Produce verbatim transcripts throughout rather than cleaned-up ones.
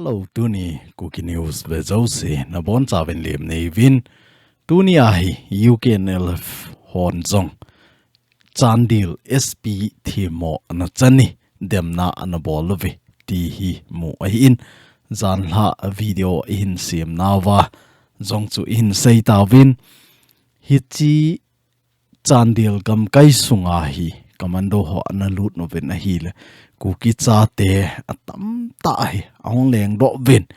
Hello, tuni Kuki News ve jouse nabonchauvin lemna neiyuvin. Tuni ahi U K N L F hon jong Chandel S P themmo ana chan in demna ana bol uve ti hi mu ahin, janhi a video ihin semnauva jong chu ihin seitauvin. Hiche Chandel gamkai sunga hi commando ho ana lut uvin ahile, Kuki chate atamtah hi ahung lengdoh uvin.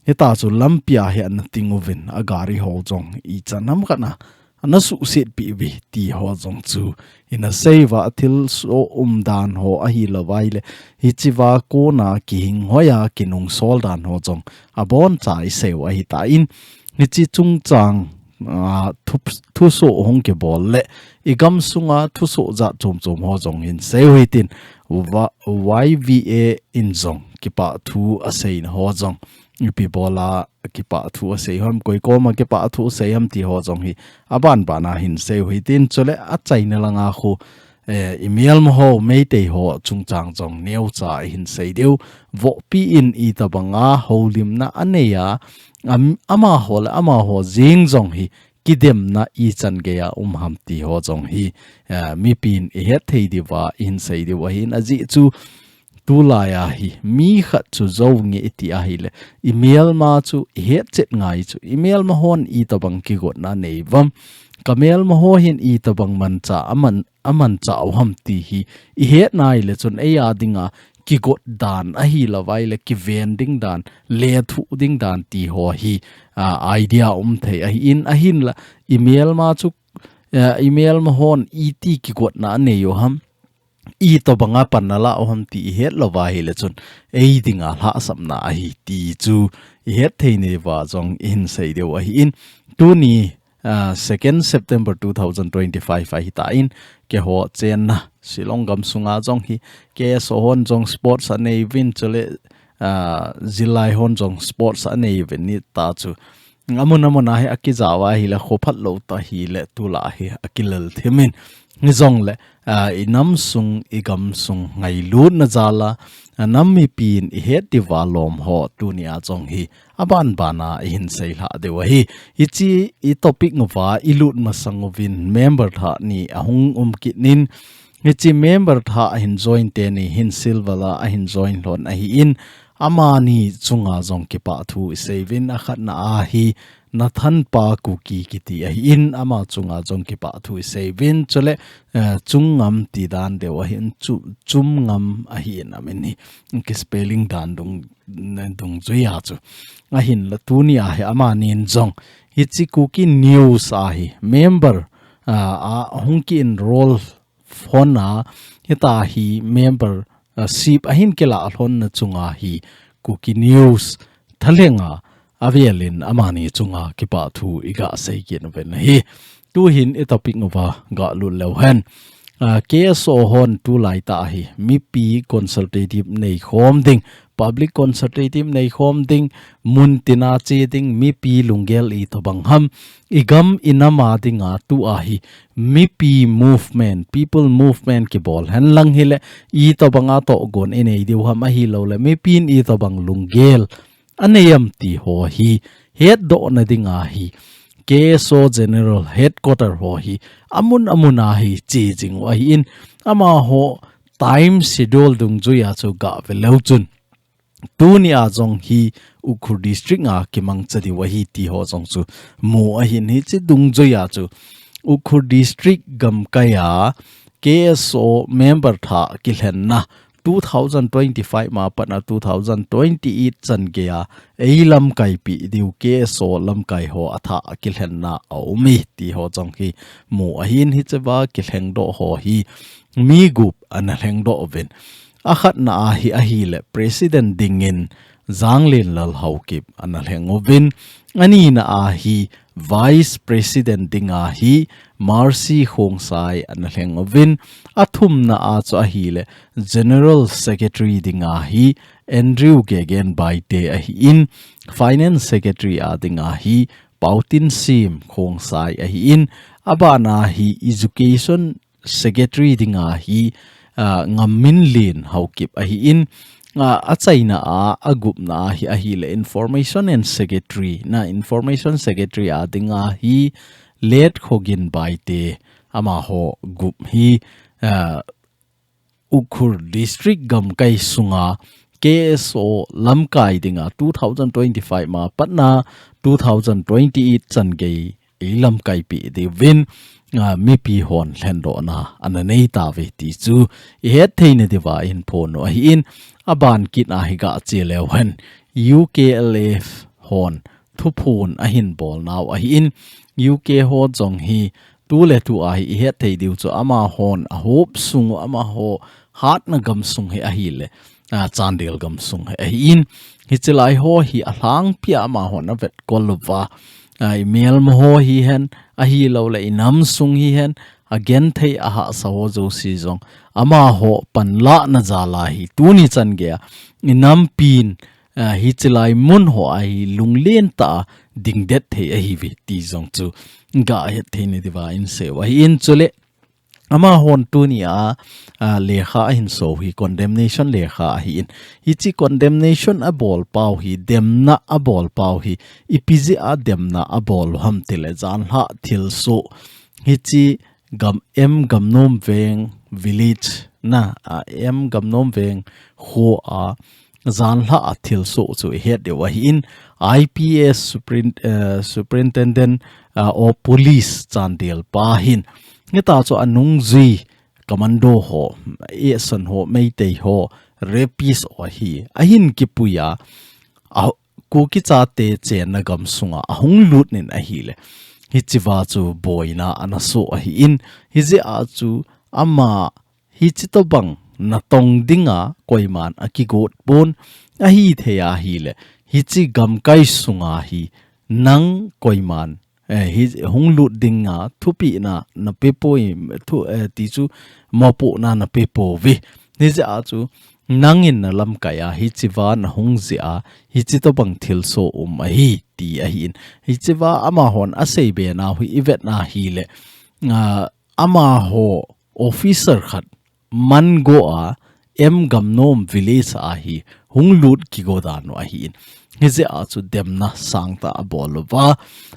Hitia chu lampia hi ana ting uvin, agari ho jong ichan ham khat a ana suhsetpi uve ti ho jong chu ina seiuva, thilsoh umdan ho ahilouva ahile, hichea kona kihinghoi a kinungsol dan ho jong aboncha iseiu ahitan, hiche chungchang a, thu, thusoh hung kibol le, igam sunga thusoh jat chom chom ho jong hin seiu hitin, Y V A in jong kipathu aseina ho jong ipi bola kipathu asei ham, koi koma kipathu asei ham ti ho jong hi aban bana hin seiu hitin, chule achaina langa khu, eh, imelma ho, Meitei ho chungchang jong neocha ihin sei diu, vohpi in itobanga houlimna anei a, am, amaho le amaho jeng jong hi kidemna ichan geiya um ham ti ho jong hi, eh, mipin ihet thei diuva ihin sei diu ahin, ajeh chu tulai a hi mi khat chu jou nge iti ahile, imelma chu ihet chet ngai chu, imelma hon itobang kigotna anei uvam, kamelma ho hin itobang manchah aman, amanchah u ham ti hi ihet nai le chun, eia dinga kigot dan ahilouva ahile, kiven ding dan, lethuh ding dan ti ho hi, a, idea um thei ahin, ahinla imelma chu, eh, imelma hon iti kigotna anei u ham, itobanga pan ana la u ham ti ihet louva ahile chun, ei dinga lhahsamna ahi ti chu ihet thei nauva jong ihin sei diu ahin, tuni, ah, second September two thousand twenty-five ahitan, keiho chenna Shillong gamsunga jong hi K S O hon jong sports anei uvin, chule, ah, zillai hon jong sports anei uvin, hitia chu amun amun a hi akijao a ahile, kho phatlou tah ahile tulai hi akilel thim in, hijongle, ah, inam sung, igam sung ngailutna jal a, ah, nam mipin ihet diuva lom ho tunia jong hi aban bana ihin seilha diu ahi. Hiche i topic uva ilut masang uvin member thah ni ahung um kit in, hiche member thah ahin join teni hin silver a ahin join lhon ahin, amani chunga jong kipathu isei uvin, akhatna a hi Nathanpa Kuki kiti ahin, ama chunga jong kipathu isei uvin, chule, eh, Chungngam ti dan deu ahin, chu, Chumngam ahin amin hi, kispelling dan dung, dungjuia chu. Ahinla tunia hi amanin jong hiche Kuki News a hi member, ah, a hung ki enroll lhon a, hitia hi member, ah, ship ahin kilah lhonna chunga hi Kuki News thalhenga avelin amani chunga kipathu iga sei kit uve ahi. Tuhin i topic uva galut leu hen. Ah, K S O hon tulai tah hi mipi consultative neikhom ding, public consultative neikhom ding, muntina che ding, mipi lunggel itobang ham, igam inam a dinga tua hi mipi movement, people movement kibol henlang hile, itobanga tohgon inei diu ham, ahilouleh mipin itobang lunggel anei am ti ho hi hetdohna dinga hi K S O General Headquarter ho hi amun amun a hi che jing u ahin, amaho time schedule dungjuia chu gave leu chun, tunia jong hi Ukhrul District a kimangcha diu ahi ti ho jong chu mu ahin, hiche dungjuia chu Ukhrul District gamkaia K S O member thah kilhenna two thousand twenty-five ma patna two thousand twenty-eight chan geia ei lamkaipi diu K S O lamkai ho athah kilhenna aum e ti ho jong hi mu ahin, hichea kilhengdoh ho hi mi gup ana lhengdoh uvin. Akhatna a hi ahile President dingin Janglenlal Haokip ana lheng uvin. Anina a hi Vice President dinga hi Mercy Khongsai ana lheng uvin. Athumna a chu ahile General Secretary dinga hi Andrew Gegen Baite ahin, Finance Secretary a dinga hi Pautinsim Khongsai ahin, abana hi Education Secretary dinga hi, ah, Ngamminlen Haokip ahin, a, a China a, a gupna a hi, a hi le Information and Secretary, na Information Secretary a ding a hi Let Khogin Baite, ama ho gup hi, a, Ukhrul District gamkai sunga K S O lamkai dinga two thousand twenty-five ma patna two thousand twenty-eight chan gei ei lamkai pi diuvin, a, mipi hon lhendohna ana nei tave ti chu i het theina diuva in phon u ahi in, a ban kit a hi ga che leu hen U K L F hon thuphon ahin bol nau ahi in, U K ho jong hi tu le tu a hi i het thei diu chu ama hon a hop sung u ama ho hatna gam sung hi ahi le, a, Chandel gam sung hi ahi in, hi chilai ho hi a lhangpi a ama hon a vet kol uva, a, i melma ho hi hen, ahi lo le i nam sung hi hen, a gen thei a hahsa ho jouse jong ama ho panlahna jal a hi tuni chan gei a i nampin, a, hi chilai mun ho a hi lunglen ta a dingdet thei ahi ve ti jong chu ga het theina diuva in sei u ahi in chule ama hon tuni a, a, lekha ahin so hi condemnation lekha ahi in. Hi chi condemnation a bol pau hi, demna a bol pau hi, ipi jeh a demna a bol u ham ti le janlhah thilsoh. Hi chi gam, M Gamnomveng village na, a, M Gamnomveng kho a janlhah a thilsoh chu i het diu ahi in, I P S Superin-, eh, Superintendent, ah, of Police Chandel pa hin. Hi ta chu a nungjui commando ho, Eson ho, Meitei ho, rapist ho hi, ahin kipui a, a Kuki chate chenna gam sunga a hung lut nin ahi le. Hi chiva chu boina ana so ahi in, hi jeh a chu ama hi chi tobang natong dinga koiman a kigot pon ahi thei ahi le. Hi chi gamkai sunga hi nang koiman, eh, hi hung lut dinga thupina na pe poi, thu, eh, ti chu mopohna na pe pouve. Hi jeh a chu nangin na lamkai a, hi chiva na hung jeh a, hi chi tobang thilsoh um ahi ti ahi in. Hi chiva ama hon a sei be nau hi i vet na hi le, ah, ama ho officer khat man go a, M Gamnom village a hi hung lut kigo dan u ahi in. Hi jeh a chu demna sangtah a bol uva,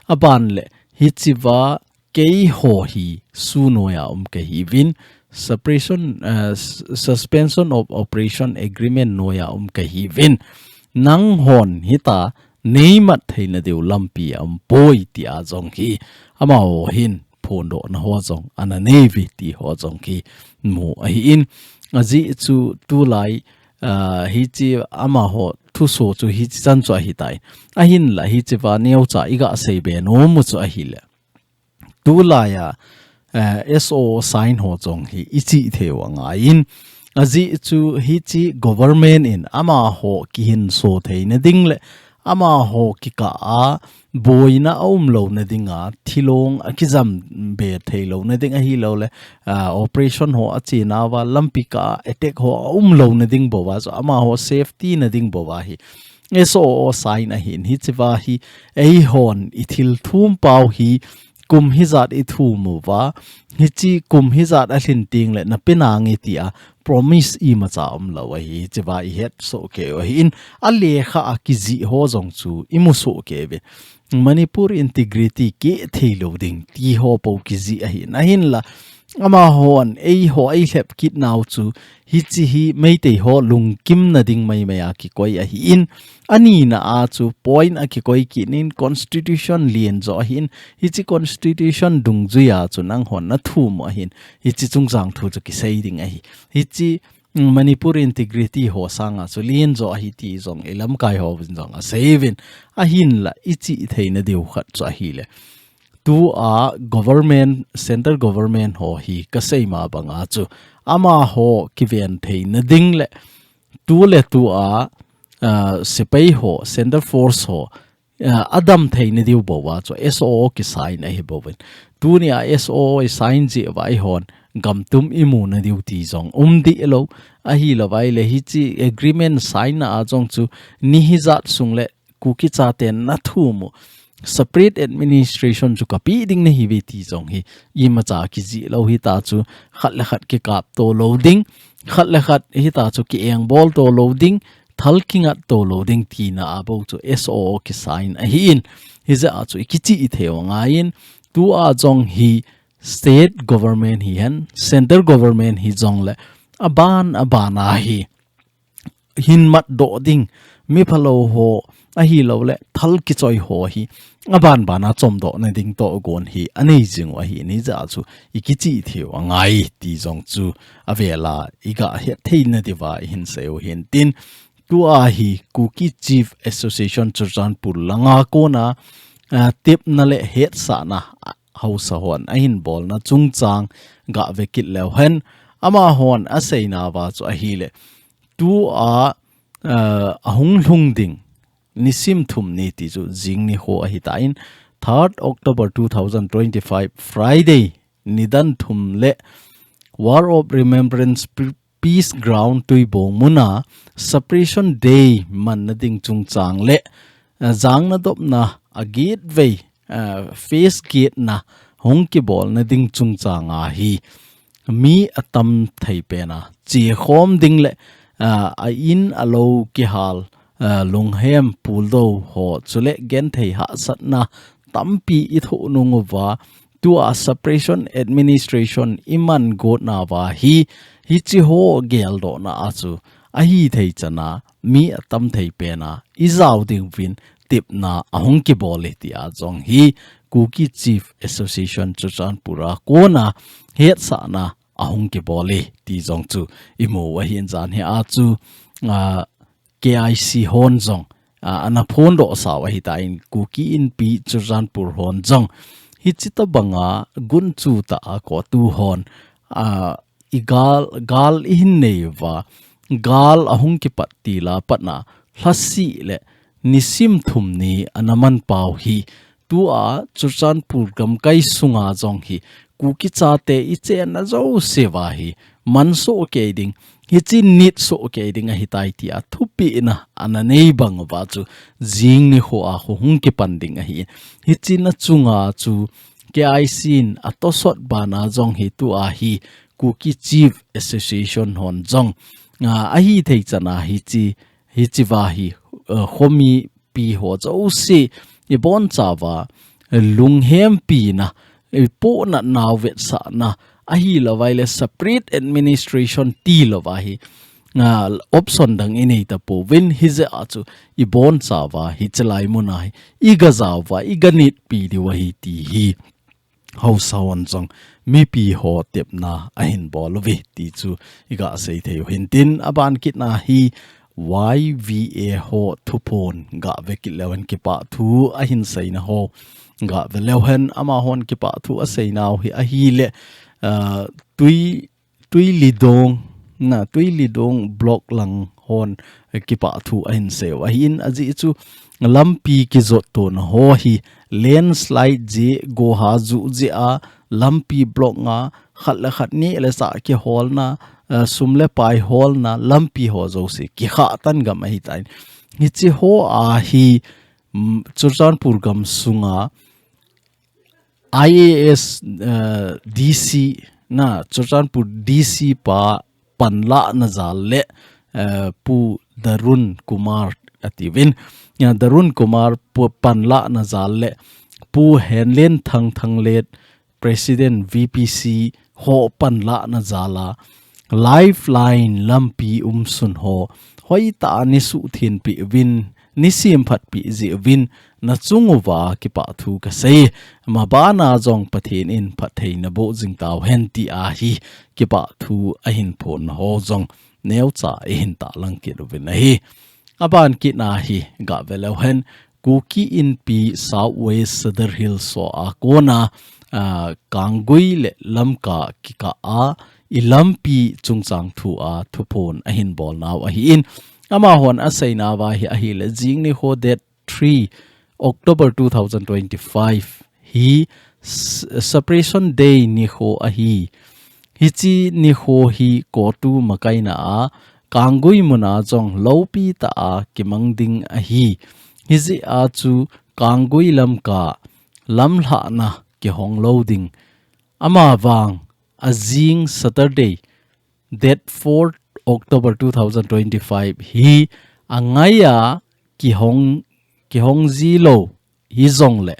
a ban le hi chiva keiho hi su noi a um kahi uvin, suppression, uh, s-, suspension of operation agreement noi a um kahi uvin. Nang hon hi ta nei mat theina diu lampi a um poi ti a jong hi ama ho hin phondohna ho jong ana nei uve ti ho jong hi mu ahi in. A jeh chu tulai, ah, hi chi ama ho thuso chu hi chi chan chu ahi tai. Ahin la hi chiva neocha i ga sei be nom u chu ahi le. Tulai a, eh, S O sign ho jong hi i chi thei u angai in. A jeh chu hi chi government in ama ho kihin so theina ding le ama ho kikah a boina a um louna dinga, thilong a kijam be thei louna ding ahi lo le, ah, operation ho a chena uva, lampi kah a attack ho a um louna ding bou a, chu ama ho safety na ding bou a hi. S O O sign ahi in hi chiva hi, ei hon i thil thum pau hi, kum hi jat i thum uva, hi chi kum hi jat a lhin ting le na pe nange ti a, promise i macha um lo ahi, chiva i het so kei u ahi in, a lekha a kijih ho jong chu i mu so kei uve. Manipur integrity keh thei lo ding ti ho po kijih ahi in, ahin la, ama hon ei ho ei lhep kit nau chu, hi chi hi Meitei ho lungkim na ding mai mai a kikoi ahi in, a nina a chu point a kikoi kit nin constitution lian jo ahi in, hi chi constitution dungjui a chu nang hon na thum u ahi in, hi chi chungchang thu chu kisei ding ahi. Hi chi, mm, Manipur integrity ho sanga chu lian jo ahi ti jong i lamkai ho vin jong a sei uvin, ahin la i chi theina diu khat chu ahi le. Tu a government, central government ho hi ka sei ma banga chu ama ho kiven theina ding le tu le tu a, ah, sepai ho, central force ho, ah, a dam theina diu bou a chu S O O kisign ahi bou in. Tuni a S O O i sign jeh uva ei hon gam tum i mu na diu ti jong um deh lo, ahi lo vai le hi chi agreement sign na a jong chu ni hi jat sung le Kuki chaten na thum u separate administration chu ka pe ding nahi uve ti jong hi imacha kijih lo hi ta chu khat le khat kikap to lo ding. khat le khat hita chu ki-engbol to lo ding, thal kingat to lo ding tina a bou chu S O O kisign ahi in, hijeh a chu i kichih thei u angaiyin, tua jong hi state government hihen, central government hijongle, aban, aban a hi hin matdoh ding, mi phalou ho, ahilouleh thal kichoi ho hi, aban ban a chomdoh na ding togon hi, anei jing u ahi in, hijeh a chu i kichih thei u angai ti jong chu, avela, i gah het theina diuva, i hin sei u hintin, tua hi Kuki Chief Association Churachandpur langa kona, ah, tepna le hetsahna, ah, haosa hon ahin bolna chungchang gah ve kit leu hen, amahon aseina uva chu ahile, tua, ah, ahung lhung ding, nisim thum ni ti chu jing nikho ahitan, third October two thousand twenty-five, Friday, nidan thum le War of Remembrance P-, Peace Ground Tuibong muna Separation Day manna ding chungchang le, eh, jangna dopna a gate vei, eh, phase gate na hung kibolna ding chungchang a hi mi atam thei pen a chekhom ding le, eh, a in a lo kihal, eh, lunghem puldo ho chule genthei hahsatna tampi i thoh nung uva, tua Separation Administration i man gotna uva hi, hichi ho geldohna a chu ahithei chan a mi atam thei pen a i jao ding uvin tepna ahung kibol e tia jong hi Kuki Chief Association Churachandpur a kona hetsahna ahung kibol e ti jong chu i mu u ahin, jan hi a chu, ah, K I C hon jong, ah, ana phondoh sau ahitan, Kuki Inpi Churachandpur hon jong hichi tobanga gunchu tah a kotu hon, ah, i gal, gal i hin nei uva, gal ahung kipat til a pat na lhasih le nisim thum ni ana man pau hi, tua Churachandpur gamkai sunga jong hi Kuki chate i chenna jouse uva hi man soh kei ding, hichi nit soh kei ding ahitai tia thupehna ana nei bang uva chu jing nikho a khu hung kipan ding ahi. Hichi na chunga chu K I C in atosot bana jong hi tua hi Kuki Chief Association hon jong, ah, ahithei chan a hichi, hichi uva hi, eh, khomipi ho jouse i boncha uva, eh, lunghempina, i pohnat nau vetsahna, ahilouva ahile separate administration tilou uva hi, ah, option dang i nei tapouvin, hijeh a chu i boncha uva hichi lai muna hi i ga jao uva, i ga nitpi diu ahi ti hi haosa hon jong mipi ho tepna ahin bol uve ti chu i ga sei thei u hintin, aban kit na hi Y V A ho thuphon ga ve kit leu hen, kipah thu ahin seina ho ga ve leu hen, amahon kipah thu aseinau hi ahile, ah, Tui Tuilidong, na, Tuilidong block lang hon, eh, kipah thu ahin sei u ahin, ajeh chu lampi kijot tona ho hi landslide jeh, goha juh jeh a lampi block nga, khat le khat neh le chah kiholna, eh, sum le pai holna lampi ho jouse kikhah tan gam ahitan. Hichi ho a hi, mm, Churachandpur gamsunga I A S, eh, D C, na, Churachandpur D C pa panlahna jal le, eh, Pu Darun Kumar atiuvin. Ya, Darun Kumar pu panlahna jal le Pu Henlen Thang Thanglet, President V P C ho panlahna jal a lifeline lampi umsun ho hoitah a nei suhthenpi uvin, nei semphatpi jeh uvin, na chung uva kipah thu kasei. Mabana jong Pathen in phattheina boh jing tauhen ti ahi, kipah thu ahin phon ho jong neocha i hin tahlang kit uvin ahi. Aban kit na hi ga ve leu hen, Kuki Inpi South West Sadar Hills ho a kona, ah, Kanggui le Lamka kikah a i lampi chungchang thu a thuphon ahin bolnau ahin, amahon aseinau va hi ahile, jing nikho date three October two thousand twenty-five hi s-, Separation Day nikho ahi. Hichi nikho hi kotu makaina a Kanggui muna jong loupi tah a kimang ding ahi. Hijeh a chu Kanggui Lamka lamlhahna kihong lou ding. Amavang ajing Saturday date fourth October two thousand twenty-five hi angaiya kihong, kihong jilou hijongle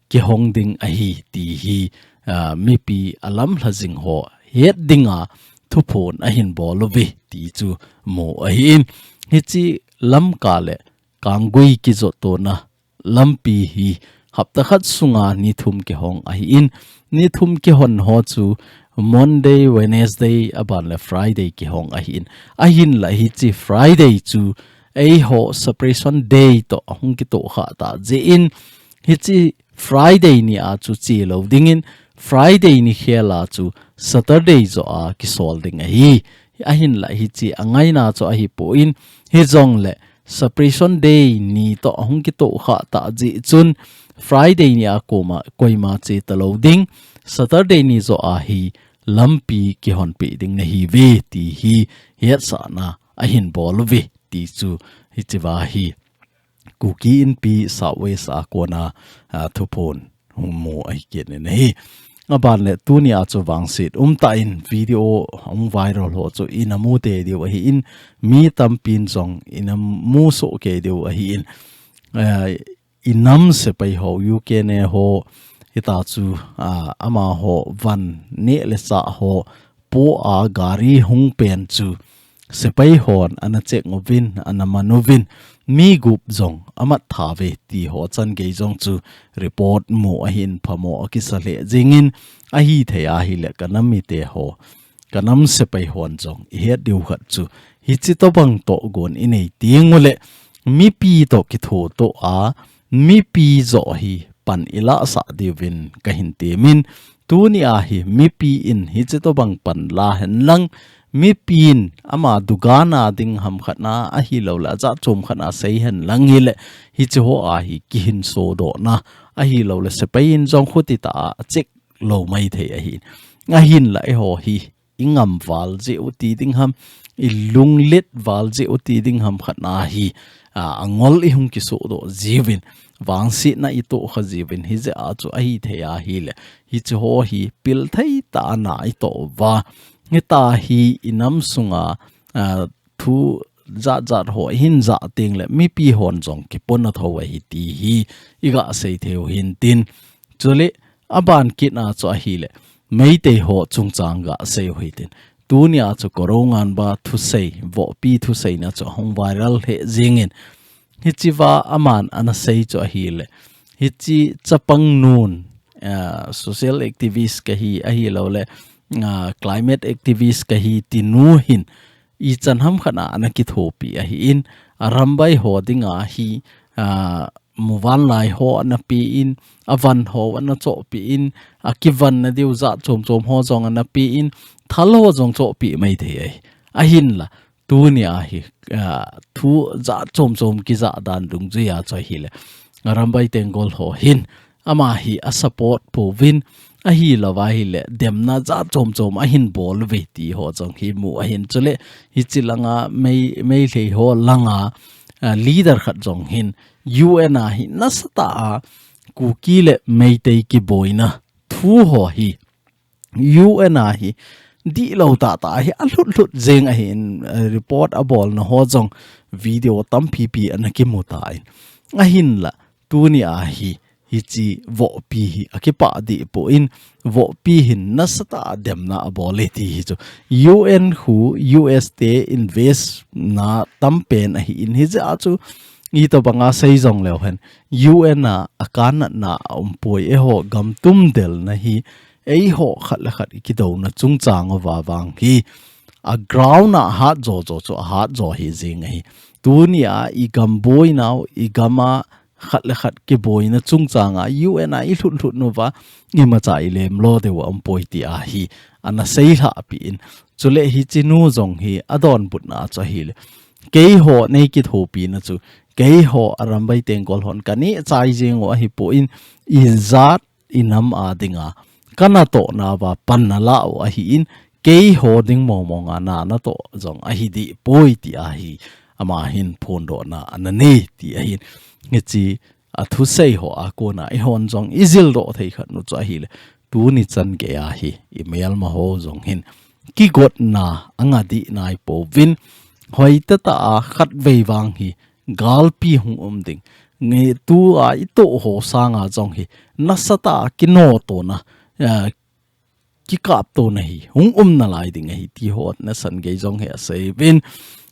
kihong ding ahi ti hi, ah, mipi alamlha jing ho het dinga thuphon ahin bol uve ti chu mu ahin. Hiche Lamka le Kanggui kijotona lampi hi hapta khat sunga ni thum kihong ahin. Ni thum kihon ho chu Monday, Wednesday, aban le Friday kihong ahin. Ahinla hiche Friday chu eiho Separation Day toh ahung kitoh kha ta jeh in, hiche Friday ni a chu chelou dingin, Friday ni khel a chu Saturday joh a kisol ding ahi. Ahinla hiche angaina chu ahipon, hijongle Separation Day ni toh ahung kitoh kha ta jeh chun, Friday ni a koma koima che talou ding, Saturday ni joh a hi lampi kihonpeh ding nahiuve ti hi hetsahna ahin bol uve ti chu hichea hi Kuki Inpi South West a kona, ah, thuphon hung mu ahi kit in ahi. Aban le tuni a chu vangset umtah in video hung viral ho chu ina mu tei diu ahin, mi tampin jong ina mu soh kei diu ahin, eh, i nam sepai ho, U K N A ho, hita chu, ah, amaho van neh le chah ho, po a gari hung pen chu sepai hon ana check uvin, ana man uvin, mi gup jong amat tha uve ti ho chan gei jong chu report mu ahin phamo akisa lheh jingin, ahithei ahile ka nam mite ho, ka nam sepai hon jong ihet diu khat chu hiche tobang tohgon inei teng ule mipi toh kithotoh a, mipi joh hi pan ilah sah diuvin kahin temin, tuni a hi mipi in hiche tobang pan la henlang, mipi in ama dugan a ding ham khat na ahilouleh ajat chom khat na sei henlang hile, hiche ho a hi kihinso dohna ahilouleh sepai in jong khuti tah a check lou maithei ahi. Ahinla eiho hi ingam val jeh u ti ding ham, ilunglet val jeh u ti ding ham khat na hi, a, angol ihung kisoh doh jiuvin, vangsetna itoh kha jiuvin, hijeh a chu ahithei ahile, hiche ho hi pil thei tah a na itoh uva, hita hi i nam sunga, a, thu jat jat ho ihin jah teng le mipi hon jong kipona thou ahi ti hi iga sei thei u hintin. Chule aban kit a chu ahile, Meitei ho chungchang ga sei u hitin. Tuni a chu Korounganba thusei, vohpi thusei na chu ahung viral lheh jingin, hichea aman ana sei chu ahile, hiche chapang nun, ah, social activist kahi, ahilouleh, ah, climate activist kahi ti nu hin ichan ham khat a ana kithopi ahin, Arambai ho dinga hi, ah, muvanlai ho ana pen, avan ho ana chohpeh in, akivanna diu jat chom chom ho jong ana pen, thal ho jong chohpeh maithei ahi. Ahinla, tuni a hi, ah, thu jat chom chom kijah dan dungjuia chu ahile, Arambai Tenggol ho hin, ama hi asupport pouvin, ahilouva ahile, demna jat chom chom ahin bol uve ti ho jong hi mu ahin. Chule, hiche langa Mei, Meitei ho langa, ah, leader khat jong hin, U N a hi nasatah a Kuki le Meitei kiboina thu ho hi, U N a hi dihlou tahtah hi alhut lhut jeng ahin, eh, report abolna ho jong video tampi pi ana kimu tan. Ahinla, tuni a hi, hiche vohpi hi akipah deh pon, vohpi hin nasatah a demna abol e ti hi chu U N khu U S te invest na tampen ahin, hijeh a chu itobanga sei jong leu hen, U N a akan natna aumpoi, eiho gam tumdelna hi, eiho khat le khat ikidouna chungchang uva vang hi, a ground a ahat jo jo chu ahat jo hi jing ahi. Tuni a igam boinau, igam a khat le khat kiboina chungchang a U N a ilhut lhut nauva, imacha ilemlo diu aumpoi ti ahi, ana seilhah peh in. Chule hiche nu jong hi adonbutna chu ahile, keiho nei kithopina chu, keiho Arambai Tenggol hon kaneh chai jeng u ahipon, ijat inam a dinga kanatoh nauva pan nalah u ahin, keiho ding mong mong a na natoh jong ahi deh poi ti ahi, ama hin phondohna ana nei ti ahin. Hiche athusei ho a kona eihon jong ijildoh thei khat nu chu ahile, tuni chan gei a hi imelma ho jong hin kigotna anga dih nai pouvin, hoitah tah a khatvei vang hi galpi hung um ding. Nge tua itoh ho sanga jong hi nasatah a kinotona, eh, kikaptona hi hung um nalai ding ahi ti ho nasan gei jong hi asei uvin.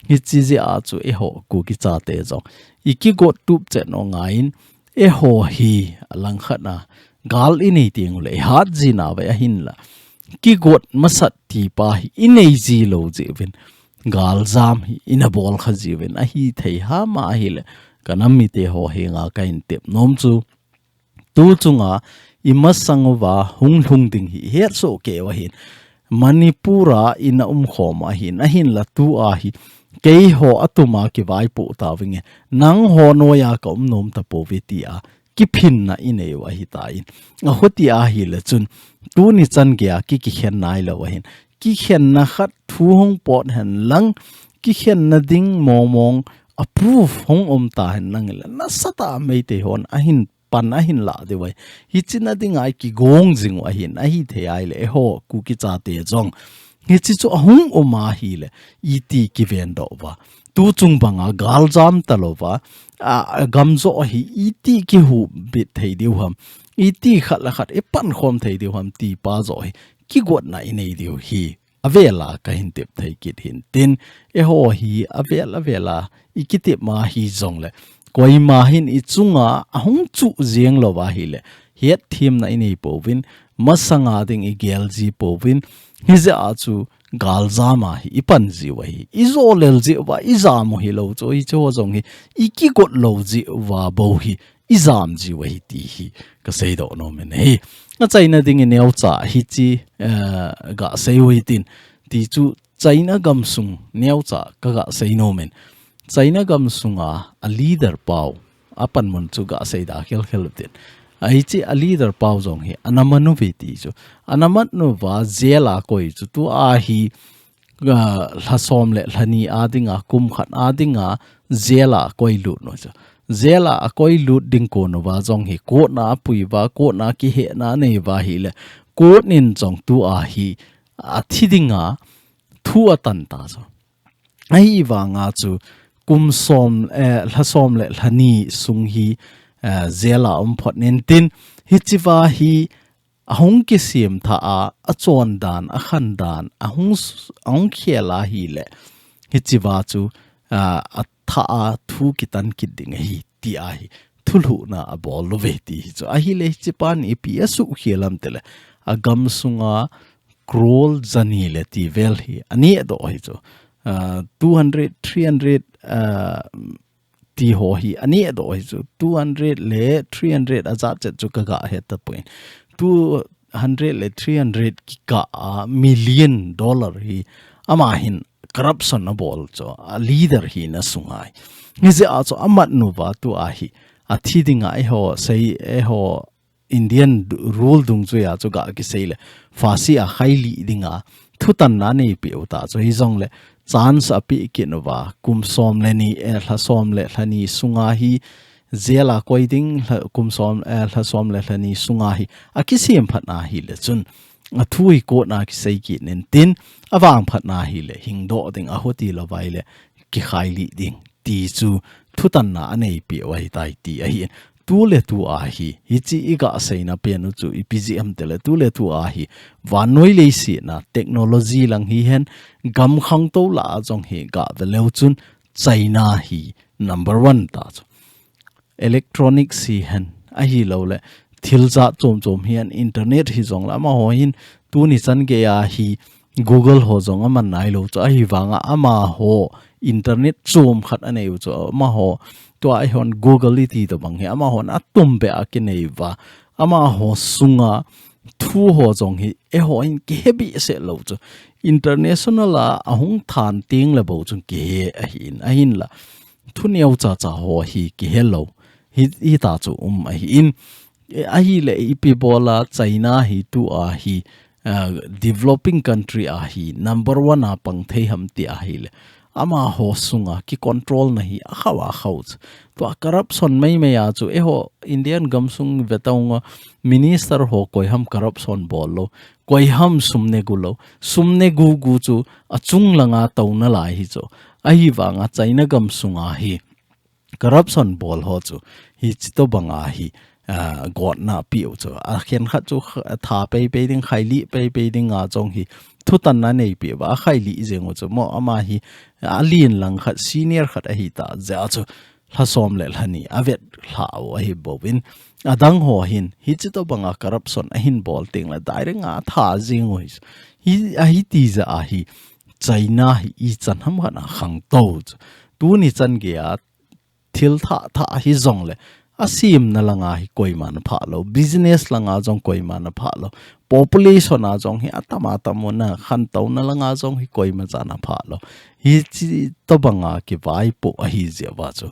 Hichi jeh a chu eiho Kuki chate jong i kigot tup chet u angaiyin, eiho hi alangkhat a gal inei teng uleh ihat jing nau ahi, ahinla kigot masat tipa hi inei ji lou jeh uvin, galjam hi ina bol kha ji uvin, ahithei ham ahileh kanam mite ho henga kahin tep nom chu, tu chunga imasang uva hung lhung ding hi ihet soh kei u ahin, Manipur a ina umkhom u ahin, ahinla tua hi keiho atuma kivaipoh tauvinge, nangho noiya ka um nom tapouve tia kiphinna inei u ahitan, ahuti ahileh chun tuni chan geiya ki kikhen nailou ahin, kikhenna khat thu hung pot henlang, kikhenna ding mong mong a proof hung um ta henlang leh nasatah a Meitei hon ahin pan ahin lah diu ahi. Hichi na dinga i kigong jing u ahin, ahithei ahileh eiho Kuki chate jong hichi chu ahung um ahileh iti kiven doh uva, tu chung banga galjam talouva, a, a gam joh hi iti kihubit thei diu ham, iti khat le khat ipankhom thei diu ham tipa joh hi kigotna inei diu hi avela kahin tep thei kit hintin, eiho hi avel avela i kitep ma hijongleh, koima hin i chunga ahung chuh jeng lou ahileh, hetthemna inei pouvin, masanga ding igel ji pouvin, hijeh a chu galjam a hi ipan jiu ahi, ijolel jeh uva ijam u hilou chu, hichu jong hi i kigot lou jeh uva bou hi ijam jiu ahi ti hi kasei doh nom in ahi. Achaina dingin neocha hichi, eh, gasei u hitin, ti chu China gamsung neocha kagasei nom in. China gamsunga a leader pau, apanmun chu gasei da khelkhel utin. Ahichi a leader pau jong hi ana man uve ti chu, ana man uva jail a koi chu tua hi, ah, lha som le lha ni a dinga, kum khat a dinga jail a koi lut u chu. Jail a akoi lut ding kon uva jong hi court na apui uva, court na kihehna anei uva ahileh, court in jong tua hi athi dinga thu atan ta chu. Ahivanga chu kum som, eh, lha som le lha ni sung hi, eh, jail a um phot intin, hichiva hi ahung kisem tha a, achon dan, akhan dan, ahung s-, ahung khel ahileh, hichiva chu, ah, atha a thu kitan kit ding ahi ti ahi thulhuhna abol uve ti hi chu. Ahileh hichipan ipi asuhkhel ham tileh, agamsunga crore jani le ti vel hi aneh doh ahi chu. Ah, two hundred, three hundred, ah, ti ho hi aneh doh ahi chu. Two hundred le three hundred ajat chet chu kaga het tapoi. Two hundred le three hundred kikah a million dollar hi ama hin corruption abol chu, a leader hina sunga ahi. Hijeh a chu amat uva tua hi athi dinga eiho sei, eiho Indian du-, rule dungjuia chu ga kisei leh, phasi a khailih dinga thutanna anei peh u ta chu, hijongleh chance apeh kit uva, kum som le ni, eh, lha som le lha ni sunga hi jail a koi ding, lha, kum som, eh, lha som le lha ni sunga hi akisem phat ahileh chun, athu hi court na kisei kit intin, avang phat ahileh hingdoh ding, ahuti lou uva ahileh kikhailih ding ti chu thutanna anei peh u ahitai ti ahi. Tu le tu a hi, hichi iga seina pen u chu ipi jeh ham tileh, tu le tu a hi vannoi leiset a technology lang hihen, gam khangtou lah a jong hi gave leu chun China hi number one ta chu. Electronics hihen, ahilouleh thil jat chom chom hihen, internet hijongleh, amaho hin tuni chan geiya hi Google ho jong aman nailou chu, ahivanga amaho internet chom khat anei u chu, amaho tua eihon Google iti tobang hi amahon atumbeh a kinei uva, amaho sunga thu ho jong hi eiho hin kihe behseh lou chu, international a ahung than teng leh bou chun kihe ahin, ahinla thu neocha cha ho hi kihe lou hi, hita chu um ahin. Eh, ahileh ipi bola China hi tua hi, ah, developing country a hi number one a pang thei ham ti ahileh, amaho sunga kicontrol na hi akhau akhau chu. Tua corruption meimei a chu, eiho Indian gamsung vetonga minister ho koiham corruption bol lou, koiham sum negu lou, sum negu gu chu achung langa touna lai hi chu. Ahivanga China gamsunga hi corruption bol ho chu hichi tobanga hi, ah, gotna piu chu. Akhen khat chu kh-, tha peipei ding, khailih peipei dinga jong hi thutanna neipi uva, akhailih jeng u chu mo ama hi, alen lang khat, senior khat ahita jeh a chu lhasom le lhani avet lha u ahi bouvin. Adang ho hin hichi tobanga corruption ahin bol tengle direct a tha jeng u hi. Hi, ahiti jeh a hi China hi ichan ham khat a khangtou chu. Tuni chan geiya thil thah thah hijongle, asemna langa hi koiman aphah lou, business langa jong koiman aphah lou, population a jong hi atam atam u na khantouna langa jong hi koima chan aphah lou. Hichi tobanga kivaipoh ahi jeh uva chu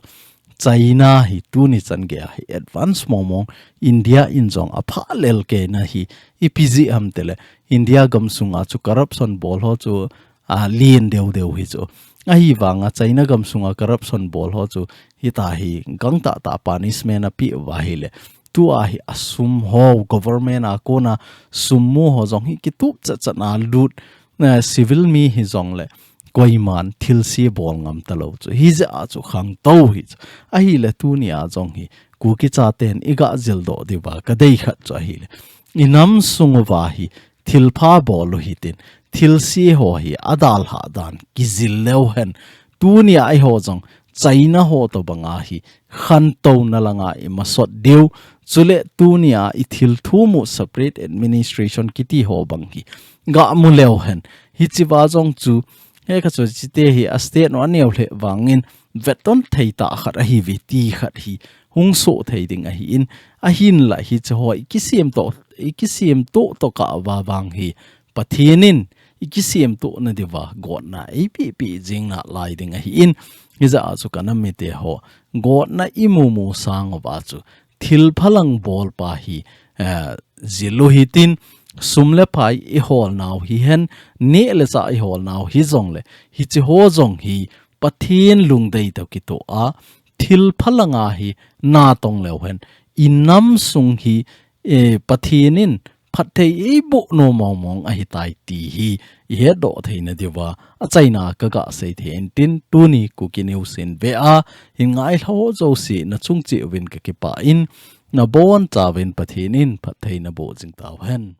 China hi tuni chan geiya hi advance mong mong, India in jong aphah lel keina hi ipi jeh ham tile, India gamsunga chu corruption bol ho chu alen deu deu hi chu. Ahivanga China gamsunga corruption bol ho chu hita hi gangtah tah punishment apiu va ahile, tua hi asum ho, government a kona sum mu ho jong hi kitup chat chat na lut, eh, civil mi hijongle koiman thilse bol ngam talou chu. Hijeh a chu khangtou hi chu. Ahile tunia jong hi Kuki chaten iga jildoh diuva kadei khat chu ahile, inam sung uva hi thilpha bol u hitin, thilse ho hi adalhah dan kijil leu hen, tunia eiho jong China ho tobanga hi khantouna langa imasot diu, chule tunia ithil thum u separate administration kiti ho bang hi gamu leu hen. Hichi uva jong chu, he kha chu chite hi a state u aneo lheh vangin vetton thei tah khat ahiuve ti khat hi hung soh thei ding ahin, ahinla hiche ho ikisem toh, ikisem toh toh kah uva vang hi Pathen in ikisem toh na diuva gotna eipeh peh jing nalai ding ahin, hijeh a chu kanam mite ho, gotna imu mu sang uva chu thilpha lang bolpa hi, eh, jil u hitin, sum le pai ihol nau hihen, neh le chah ihol nau hijongle, hiche ho jong hi Pathen lungdei toh kitoh a, thilpha langa hi natong leu hen, inam sung hi, eh, Pathen in phatthei eiboh nom mong mong ahitai ti hi ihetdoh theina diuva achaina kaga sei thei in tin, tuni Kuki News in ve a hin ngailha ho jouse nachung cheh uvin kakipah in, nabonchauvin Pathen in phatthei naboh jing tauhen.